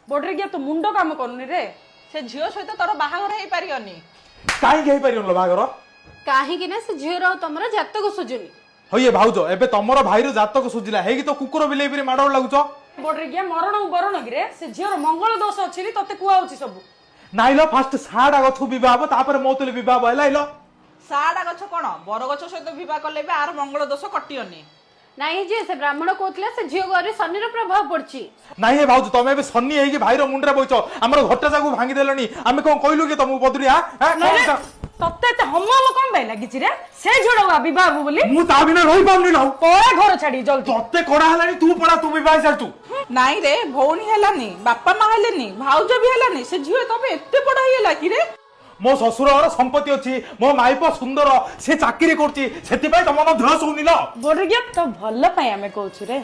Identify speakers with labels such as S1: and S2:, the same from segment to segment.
S1: ବଡରେ ତୋ ମୁଣ୍ଡ କାମ କରୁନି ରେ।
S2: ସେ ଝିଅ ସହିତ ତୋର ବାହାଘର ହେଇପାରିବନି।
S3: କାହିଁକି ହେଇପାରିବନି ବାହାଘର?
S4: କାହିଁକି ନା ସେ ଝିଅର ଆଉ ତମର ଜାତକ ସୁଝୁନି।
S3: ହଇଏ ଭାଉଜ, ଏବେ ତମର ଭାଇର ଜାତକ ସୁଝିଲା ହେଇକି ତ କୁକୁର ବିଲେଇ ପରି ମାଡ଼ ଲାଗୁଛ।
S1: ବଡରେ ମରଣ ବରଣ କିରେ? ସେ ଝିଅର ମଙ୍ଗଳ ଦୋଷ ଅଛି ରେ, ତତେ କୁହାହଉଛି ସବୁ।
S3: ନାଇଁଲ, ଫାଷ୍ଟ ସାଡା ଗଛ ବିବାହ ହବ, ତାପରେ ମୋ ତୁଲି ବିବାହ ହବ, ହେଲା ଇଲ?
S2: ସାଡା ଗଛ କଣ, ବରଗଛ ସହିତ ବିବାହ କଲେ ବି ଆର ମଙ୍ଗଳ ଦୋଷ କଟିବନି।
S4: ନାଇଁ ଯେ, ସେ ବ୍ରାହ୍ମଣ କହୁଥିଲା ସେ ଝିଅ ଘରେ ଶନିର ପ୍ରଭାବ ପଡିଛି।
S3: ନାଇଁ ହେ ଭାଉଜ, ତମେ ଏବେ ଶନି ହେଇକି ଭାଇର ମୁଣ୍ଡରେ ବଇଛ, ଆମର ଘରଟା ଯାକୁ ଭାଙ୍ଗି ଦେଲଣି। ଆମେ କଣ କହିଲୁ କି ତମକୁ ବଦୁରିଆ?
S1: ତତେ ଏତେ ହମ ହମ କଣ ପାଇଁ ଲାଗିଛି ରେ ସେ ଝିଅଟାକୁ ବିବାହ ହବୁ ବୋଲି?
S3: ମୁଁ ତା ବିନା ରହିପାରୁନି ନା।
S1: ପଳା ଘର ଛାଡି ଜଲ୍ଦି।
S3: ତତେ କଡା ହେଲାଣି, ତୁ ପଳା, ତୁ ବିବାହ ହେଇସାରିଛୁ।
S2: ନାଇଁ ରେ, ଭଉଣୀ ହେଲାନି, ବାପା ମା ହେଲେନି, ଭାଉଜ ବି ହେଲାନି, ସେ ଝିଅ ତମେ ଏତେ ବଡ ହେଇଗଲା କି ରେ?
S3: ମୋ ଶ୍ୱଶୁର ଘର ସମ୍ପତ୍ତି ଅଛି, ମୋ ମାଇପ ସୁନ୍ଦର, ସେ ଚାକିରି କରୁଛି, ସେଥିପାଇଁ ତମ ଦେହ ଶୁନି ଲ।
S1: ବଡରେ ତ ଭଲ ପାଇଁ ଆମେ କହୁଛୁ ରେ।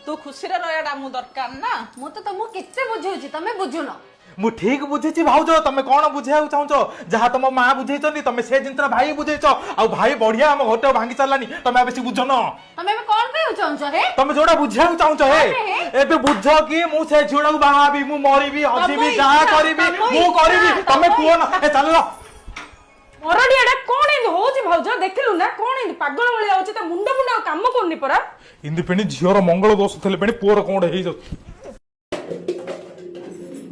S2: ତୁ ଖୁସିରେ ରହିବାଟା ମୁଁ ଦରକାର ନା।
S4: ମୁଁ ତ ତମକୁ କେତେ ବୁଝଉଛି, ତମେ ବୁଝୁନ।
S3: ମୁଁ ଠିକ ବୁଝିଛି ଭାଉଜ, ତମେ କଣ ବୁଝେଇବାକୁ ଚାହୁଁଛ? ଯାହା ତମ ମା ବୁଝେଇଛନ୍ତି, ତମେ ସେ ଜିନିଷଟା ଭାଇ ବୁଝେଇଛ, ଆଉ ଭାଇ ବଢିଆ ଆମ ଘରଟା ଭାଙ୍ଗି ସାରିଲାନି। ତମେ ଆଉ ବେଶୀ ବୁଝନ।
S4: ତମେ ଏବେ କଣ କହିବାକୁ ଚାହୁଁଛ ହେ?
S3: ତମେ ଯୋଉଟା ବୁଝିବାକୁ ଚାହୁଁଛ ହେ, ଏବେ ବୁଝ କି ମୁଁ ସେ ଝିଅଟାକୁ ବାହା ହେବି, ମୁଁ ମରିବି, ହଜିବି, ଯାହା କରିବି ମୁଁ କରିବି, ତମେ କୁହ ନା। ଏ ଚାଲ।
S1: ମରଡିଆଟା କଣ ଏମିତି ହଉଛି ଭାଉଜ? ଦେଖିଲୁ ନା କଣ ଏମିତି ପାଗଳ ଭଳିଆ ହଉଛି? ତା ମୁଣ୍ଡ ମୁଣ୍ଡ ଆଉ କାମ କରୁନି ପରା।
S3: ଇନ୍ଦି ପେଣି ଝିଅର ମଙ୍ଗଳ ଦୋଷ ଥିଲେ ପେଣି ପୁଅର କଣ ଗୋଟେ ହେଇଯାଉଛି।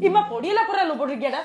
S1: ଇମା, ପଡିଲା ପରା ଲୋ ବଡରିଆଟା।